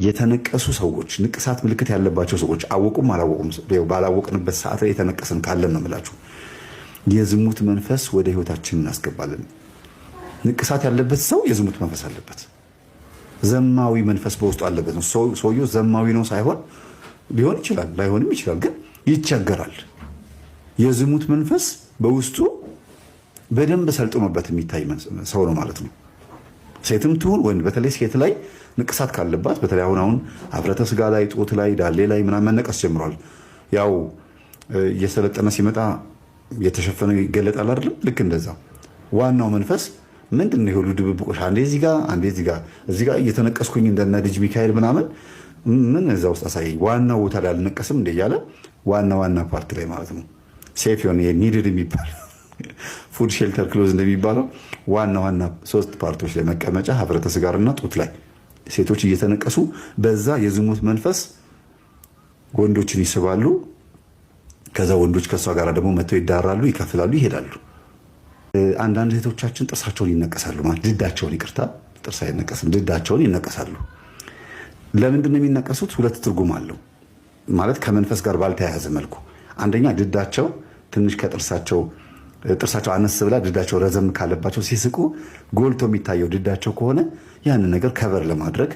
የተነቀሱ ሰዎች፣ ንቅሳት ምልክት ያለባቸው ሰዎች አወቁም አላወቁም፣ ባላወቅንበት ሰዓት ላይ የተነቀስን ካለን ነው የምላችሁ፣ የዝሙት መንፈስ ወደ ህይወታችን እናስገባለን። ንቅሳት ያለበት ሰው የዝሙት መንፈስ አለበት። ዘማዊ መንፈስ በውስጡ አለበት ነው። ሰውየው ዘማዊ ነው ሳይሆን ሊሆን ይችላል፣ ላይሆንም ይችላል፣ ግን ይቸገራል። የዝሙት መንፈስ በውስጡ በደንብ ሰልጥኖበት የሚታይ ሰው ነው ማለት ነው። ሴትም ትሁን ወንድ፣ በተለይ ሴት ላይ ንቅሳት ካለባት፣ በተለይ አሁን አሁን ኀፍረተ ስጋ ላይ፣ ጡት ላይ፣ ዳሌ ላይ ምናምን መነቀስ ጀምሯል። ያው እየሰለጠነ ሲመጣ የተሸፈነው ይገለጣል አይደለም? ልክ እንደዛ ዋናው መንፈስ ምንድን ነው? የሁሉ ድብብቆሽ፣ አንዴ እዚህ ጋር፣ አንዴ እዚህ ጋር፣ እዚህ ጋር እየተነቀስኩኝ እንደነ ልጅ ሚካኤል ምናምን ምን እዛ ውስጥ አሳየኝ፣ ዋናው ቦታ ላይ አልነቀስም እንደ እያለ ዋና ዋና part ላይ ማለት ነው። Safe የሆነ needed የሚባል food፣ shelter፣ clothes እንደሚባለው ዋና ዋና ሶስት part ኦች ላይ፣ መቀመጫ፣ ኀፍረተ ስጋርና ጡት ላይ ሴቶች እየተነቀሱ በዛ የዝሙት መንፈስ ወንዶችን ይስባሉ። ከዛ ወንዶች ከእሷ ጋር ደግሞ መጥተው ይዳራሉ፣ ይከፍላሉ፣ ይሄዳሉ። አንዳንድ እህቶቻችን ጥርሳቸውን ይነቀሳሉ። ማለት ድዳቸውን፣ ይቅርታ፣ ጥርስ አይነቀስም፣ ድዳቸውን ይነቀሳሉ። ለምንድን ነው የሚነቀሱት? ሁለት ትርጉም አለው። ማለት ከመንፈስ ጋር ባልተያያዘ መልኩ፣ አንደኛ ድዳቸው ትንሽ ከጥርሳቸው፣ ጥርሳቸው አነስ ብላ ድዳቸው ረዘም ካለባቸው ሲስቁ ጎልቶ የሚታየው ድዳቸው ከሆነ ያንን ነገር cover ለማድረግ፣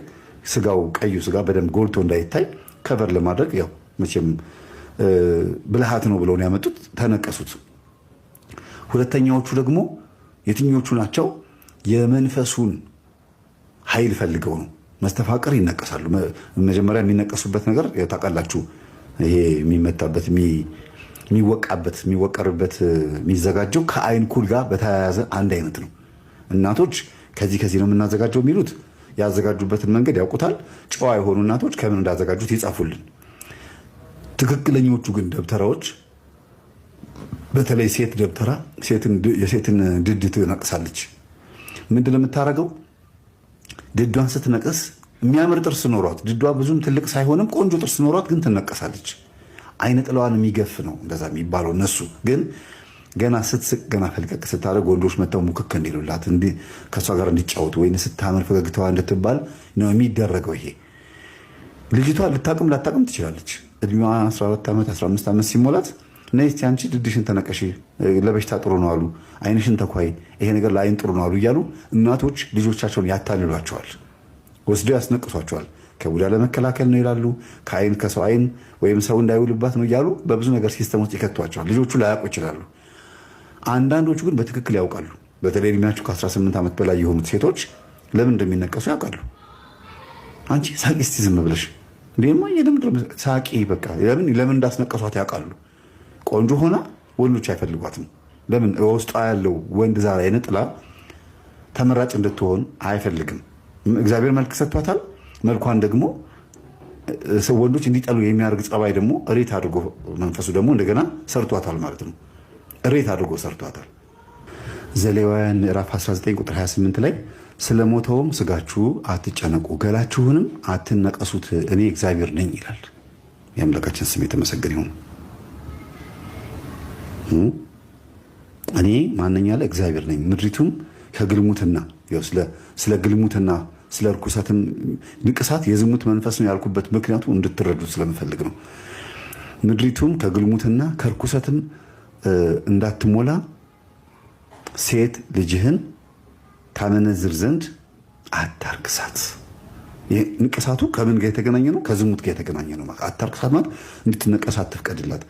ስጋው፣ ቀዩ ስጋ በደንብ ጎልቶ እንዳይታይ cover ለማድረግ፣ ያው መቼም ብልሃት ነው ብለው ነው ያመጡት፣ ተነቀሱት። ሁለተኛዎቹ ደግሞ የትኞቹ ናቸው? የመንፈሱን ኃይል ፈልገው ነው። መስተፋቅር ይነቀሳሉ። መጀመሪያ የሚነቀሱበት ነገር ታውቃላችሁ። ይሄ የሚመታበት፣ የሚወቃበት፣ የሚወቀርበት የሚዘጋጀው ከአይን ኩል ጋር በተያያዘ አንድ አይነት ነው። እናቶች ከዚህ ከዚህ ነው የምናዘጋጀው የሚሉት ያዘጋጁበትን መንገድ ያውቁታል። ጨዋ የሆኑ እናቶች ከምን እንዳዘጋጁት ይጻፉልን። ትክክለኞቹ ግን ደብተራዎች፣ በተለይ ሴት ደብተራ የሴትን ድድ ትነቅሳለች። ምንድን ነው የምታደርገው? ድዷን ስትነቅስ የሚያምር ጥርስ ኖሯት፣ ድዷ ብዙም ትልቅ ሳይሆንም ቆንጆ ጥርስ ኖሯት ግን ትነቀሳለች። አይነ ጥላዋን የሚገፍ ነው እንደዛ የሚባለው። እነሱ ግን ገና ስትስቅ፣ ገና ፈልቀቅ ስታደርግ ወንዶች መጥተው ሙክክ እንዲሉላት፣ ከእሷ ጋር እንዲጫወቱ ወይ ስታምር ፈገግታዋ እንድትባል ነው የሚደረገው። ይሄ ልጅቷ ልታቅም ላታቅም ትችላለች። እድሜዋ 14 ዓመት፣ 15 ዓመት ሲሞላት ነይ እስቲ አንቺ ድድሽን ተነቀሺ፣ ለበሽታ ጥሩ ነው አሉ፣ አይንሽን ተኳይ፣ ይሄ ነገር ለአይን ጥሩ ነው አሉ እያሉ እናቶች ልጆቻቸውን ያታልሏቸዋል፣ ወስደው ያስነቅሷቸዋል። ከቡዳ ለመከላከል ነው ይላሉ፣ ከአይን፣ ከሰው አይን ወይም ሰው እንዳይውልባት ነው እያሉ በብዙ ነገር system ውስጥ ይከቷቸዋል። ልጆቹ ላያውቁ ይችላሉ። አንዳንዶቹ ግን በትክክል ያውቃሉ። በተለይ እድሜያቸው ከ18 ዓመት በላይ የሆኑት ሴቶች ለምን እንደሚነቀሱ ያውቃሉ። አንቺ ሳቂ እስቲ ዝም ብለሽ፣ እንዴማ ሳቂ፣ በቃ ለምን ለምን እንዳስነቀሷት ያውቃሉ። ቆንጆ ሆና ወንዶች አይፈልጓትም። ለምን? ውስጧ ያለው ወንድ ዛር አይነ ጥላ ተመራጭ እንድትሆን አይፈልግም። እግዚአብሔር መልክ ሰጥቷታል። መልኳን ደግሞ ወንዶች እንዲጠሉ የሚያደርግ ጸባይ ደግሞ እሬት አድርጎ መንፈሱ ደግሞ እንደገና ሰርቷታል ማለት ነው። እሬት አድርጎ ሰርቷታል። ዘሌዋውያን ምዕራፍ 19 ቁጥር 28 ላይ ስለ ሞተውም ስጋችሁ አትጨነቁ፣ ገላችሁንም አትነቀሱት፣ እኔ እግዚአብሔር ነኝ ይላል። የአምላካችን ስም የተመሰገነ ይሁን። እኔ ማነኝ አለ? እግዚአብሔር ነኝ። ምድሪቱም ከግልሙትና፣ ስለ ግልሙትና ስለ እርኩሰትም፣ ንቅሳት የዝሙት መንፈስ ነው ያልኩበት ምክንያቱ እንድትረዱት ስለምፈልግ ነው። ምድሪቱም ከግልሙትና ከእርኩሰትም እንዳትሞላ ሴት ልጅህን ታመነዝር ዘንድ አታርክሳት። ንቅሳቱ ከምን ጋር የተገናኘ ነው? ከዝሙት ጋር የተገናኘ ነው። አታርክሳት ማለት እንድትነቀስ አትፍቀድላት።